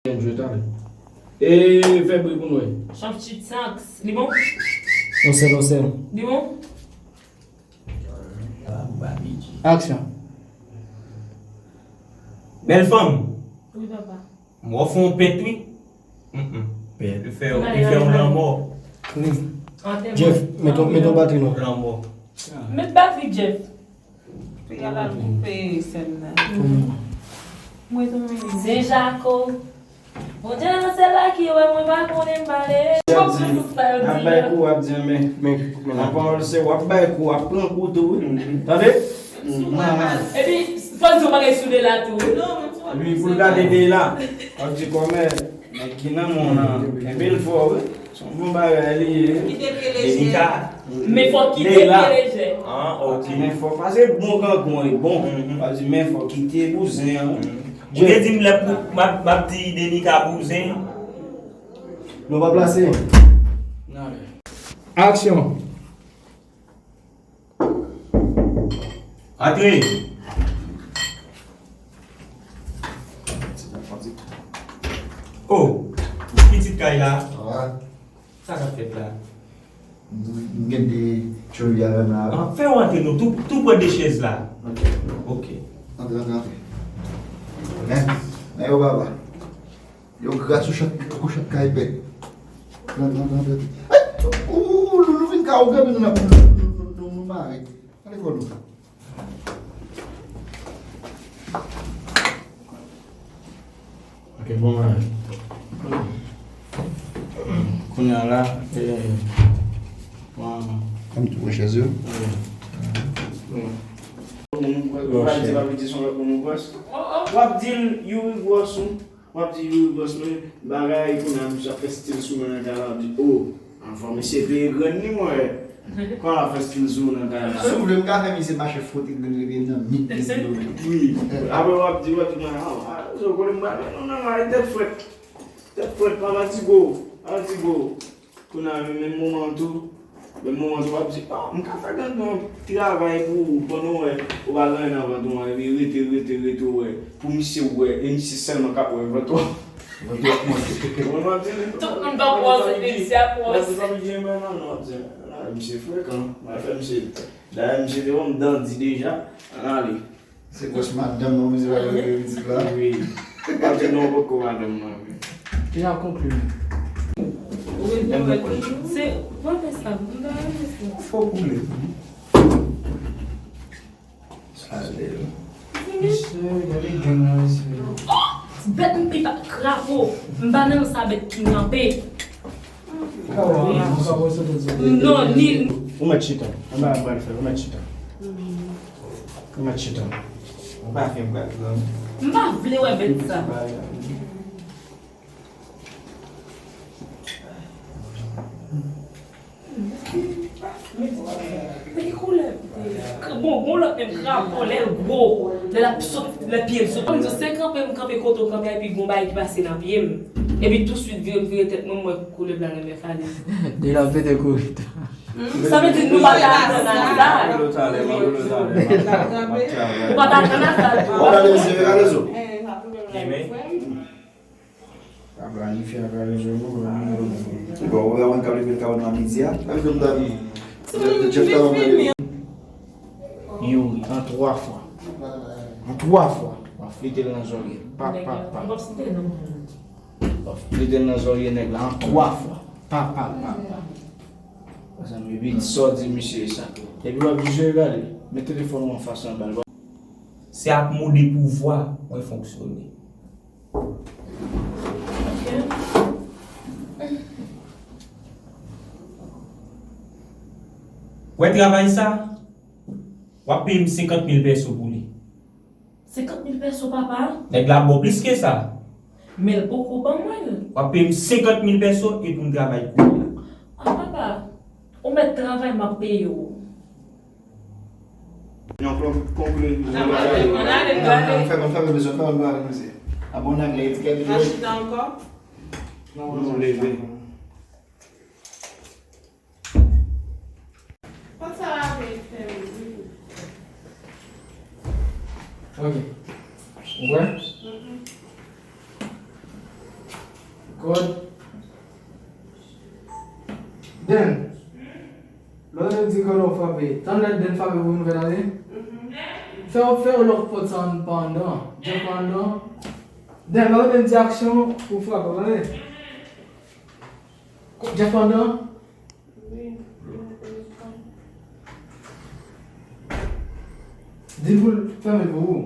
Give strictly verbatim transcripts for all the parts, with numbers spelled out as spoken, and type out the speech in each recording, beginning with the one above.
N jwe talè. E fè bri pou nou wè. Chanf chit sanks. Li bon? On sèl, on sèl. Li bon? Aksyon. Bèl fanm. Wi, papa. Mwen fè yon pèt, wi. Mm, mm. Pèt. Li fè, li fè yon lanmò. Wi. Jeff, met yon, met yon batri non. Lanmò. Met batri, Jeff. Piga la l koupe sèn nan. Mwen tou menm. Se Jako. Bondye nan syèl la ki wè, mwen pa konnen m pale. N ap bay kou, w ap di men, men, men nan pawòl se w ap bay kou, w ap pran kou tou, wi. Tande? Epi, fò di yon bagay sou Dela tou, wi. Epi, pou l gade Dela, w ap di kòmè, nèg ki nan men w lan, kenbe l fò, wi. Se yon bon bagay li ye. Kite pye lejè. Delika. Men fò kite pye lejè. Ah, ok. Men fò, paske bon kankou e bon. Mhm. W ap di, men fò kite bouzen an. Mhm. Ou te di m lè pou, m ap, m ap di Delika bouzen. Nou pa plase. Aksyon. Antre! Oh, pitit kay la. Sa k ap fèt la? M gen de chori avè m la. Ah, fè yo antre non, tou, tou prè de chèz la. Ok. Ok. Antre, antre, antre. Men, men yo papa. Yo gra sou chat, kou chat kay pè. Rantre, rantre, rantre. Ay! Ou, ou, Loulou vin ka ou kanpe nou nan, nou, nou, nou, nou mare. Gade kò nou. Ok, bon, men. Kounye a la, e, bon. Ann tou pran chèz yo. Wi. Bon. Ou pa di pa piti son lòt moun ou gwòs. W ap di l Youri gwòs ou. W ap di, "Youri gwòs mwen, bagay," kounye a misye ap fè stil sou mwen nan kay la, w ap di, "O, anvan misye peye grenn li, mwen." Kòman l ap fè stil sou ou nan kay la? Si w vle, m ka fè misye mache fwote grenn li epi nan mit misye. Wi. Apre w ap di, w ap di, "Mwen, a, a, zo kote m pral, non, non, non, tèt frèt. Tèt frèt, pa fatigo, pa fatigo." Kounye a, menm moman an tou, menm moman an tou, w ap di, "Ah, m ka fè grann yon travay pou ou," pandan w wè, ou pa gen anyen nan vant ou an, epi rete, rete, rete, w wè, pou misye wè, e misye sèlman k ap wè vant ou an. Vant ou ap monte. Mwen, m ap di, tout moun pa pwòs, epi misye ap pwòs. Vant ou pa byen, men non, non, w ap di, "Ah, misye frekan, m ap fè misye." Dayè, misye te ban m dandi deja, ann ale. Se gwòs madanm nan, mwen se pa vle pitit la. Wi. Pa di non poko madanm nan, wi. Ki jan konkli nou? Ou vle fè wè ki se, pa fè sa, m pa renmen sa. Fò koule. Sa se. Mesye, gade gang nan, mesye. Oh! Bèt m pi pa krapo. M pa nan sa bèt ki ranpe. Non, ni. Ou mèt chita. Anba m pral fè, ou mèt chita. Ou mèt chita. Ou pa fè m pral pran. M pa vle wè bèt sa. Men ki koulè? Bon, gon lòt menm krapo, lè l gwo, lè l ap sot, lè pye l sot. Kòm di, se kanpe m kanpe kote w kanpe a, epi gon bagay ki pase nan pye m. Epi touswit vire m vire tèt mwen, m wè koulèv la nan men Fally. Depi l ap pete kouri tou. Sa vle di nou pa ka atann a sa. Ou pa ka atann a sa tou. Ou gade mesye, gade zo. Amen. Pa planifye ak rezon nou. Bon, ou wè mwen k ap leve l ka nan midi a. Lè m ta di, Jeff ta ban mwen. Youri, an twa fwa. An twa fwa. W ap flite l nan zòrye. Pa, pa, pa. W ap flite l nan zòrye nèg la an twa fwa. Pa, pa, pa, pa. Mezanmi, epi sa w di misye sa. Epi w ap di, Jeff, gade, met telefòn ou anfas nan bal. Se ak mo de pouvwa mwen fonksyone. Wè travay sa, w ap peye m senkant mil pèso pou li. Senkant mil pèso, papa? Nèg la ba w plis ke sa. Men l poko ban mwen l. W ap peye m senkant mil pèso e pou m travay kounye a. Ah, papa, ou mèt travay, m ap peye w. Yon klon konkli. Ann ale, ann ale, ann ale. Fè m, fè m bezwen, fè m ale, mesye. Abòne ak lè etikèt. Achete ankò? Non, non, leve. Pòt sa la vle fè wi. Ok. Ou kwè? Mhm. Kòd. Den. Lè w di kòd w frape. Tann lè Den frape pou nou fè tande. Fè w fè w lòk pòt sa pa anndan. Jeff pa anndan. Den, lè Den di aksyon pou frape, tande. Jeff pa anndan. Di l pou l fèmen pou ou.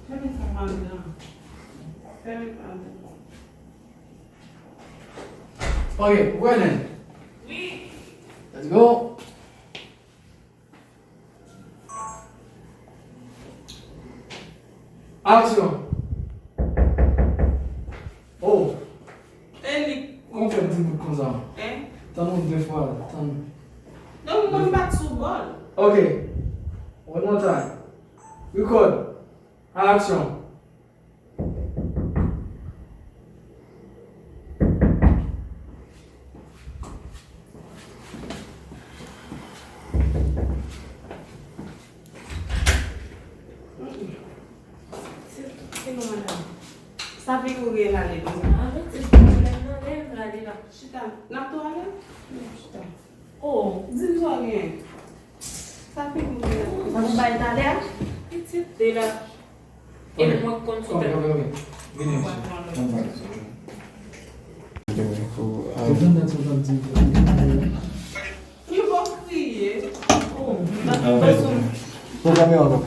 Fèmen sa pa anndan. Fèmen pa anndan. Ok, Wennen. Wi. Let's go. Aksyon. Oh. E li. Kòman w fè di bout konsa? Hein? Tann yon de fwa, tann. Non, mwen m bat sou bòl. Ok. One more time. Record. Aksyon. Se, se nou, madanm. Sa figi w gen la, Lili. Avèk ti pwoblèm nan, lè m la, li la. Chita. N ap tou ale? Chita. Oh, di m sa w gen. Sa figi w gen la. Sa nou bay talè a? Pitit de la. E mwen k konn sou tèt. Ok, ok, ok. Vini, mesye. Yo pa kriye. Oh, nan fason. Pwogram yo ankò.